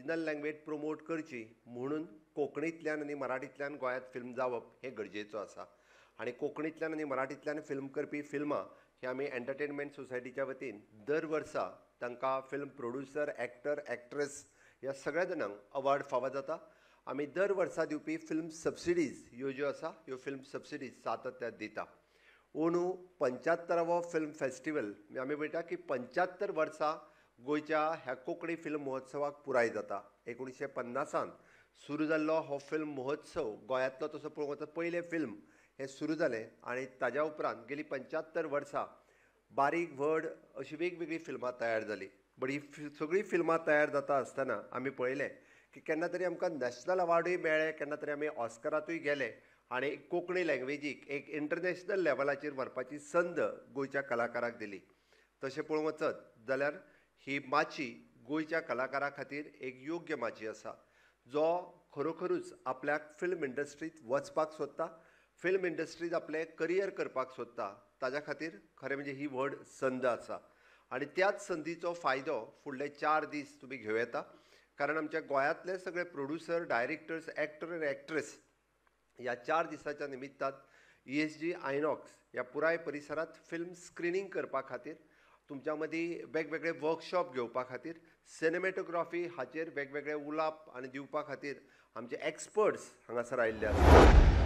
Regional language promote करची म्हणून कोंकणींतल्यान आनी मराठींतल्यान गोंयांत फिल्म जावप हें गरजेचो आसा. आनी कोंकणींतल्यान आनी मराठींतल्यान फिल्म करपी फिल्मां ही आमी एंटरटेनमेंट सोसायटीच्या वतीन दर वर्सा तांकां फिल्म प्रोड्युसर, एक्टर, एक्ट्रेस ह्या सगळ्या जाणांक अवॉर्ड फावो जाता. आमी दर वर्सा दिवपी फिल्म सबसिडीज ह्यो ज्यो आसा ह्यो फिल्म सबसिडीज सातत्यान दिता. अंदू 75वो फिल्म फेस्टिवल आमी पळयता की 75 वर्सां गोंयच्या ह्या कोंकणी फिल्म महोत्सवाक पुराय जाता. 1950 सुरू जाल्लो हो फिल्म महोत्सव गोंयांतलो तसो पळोवंक वचत पयलें फिल्म हें सुरू जालें आनी ताज्या उपरांत गेली 75 वर्सां बारीक व्हड अशीं वेगवेगळीं फिल्मां तयार जालीं. बट ही सगळीं फिल्मां तयार जाता आसतना आमी पळयलें की केन्ना तरी आमकां नॅशनल अवॉर्डूय मेळ्ळे, केन्ना तरी आमी ऑस्करांतूय गेले आनी कोंकणी लँग्वेजीक एक इंटरनॅशनल लेवलाचेर व्हरपाची संद गोंयच्या कलाकाराक दिली. तशें पळोवंक वचत जाल्यार ही माची गोंयच्या कलाकारा खातीर एक योग्य माची आसा, जो खरोखरूच आपल्याक फिल्म इंडस्ट्रींत वचपाक सोदता, फिल्म इंडस्ट्रींत आपलें करियर करपाक सोदता, ताज्या खातीर खरें म्हणजे ही व्हड संद आसा. आनी त्याच संदीचो फायदो फुडले 4 दीस तुमी घेवं येता, कारण आमच्या गोंयांतले सगळे प्रोड्युसर, डायरेक्टर्स, एक्टर आनी एक्ट्रेस ह्या 4 दिसाच्या निमित्तान ESG आयनॉक्स ह्या पुराय परिसरांत फिल्म स्क्रिनींग करपा खातीर, तुमच्या मदीं वेगवेगळे वर्कशॉप घेवपा खातीर, सिनेमॅटोग्राफी हाचेर वेगवेगळे उलाप आनी दिवपा खातीर आमचे एक्सपर्ट्स हांगासर आयिल्ले आसात.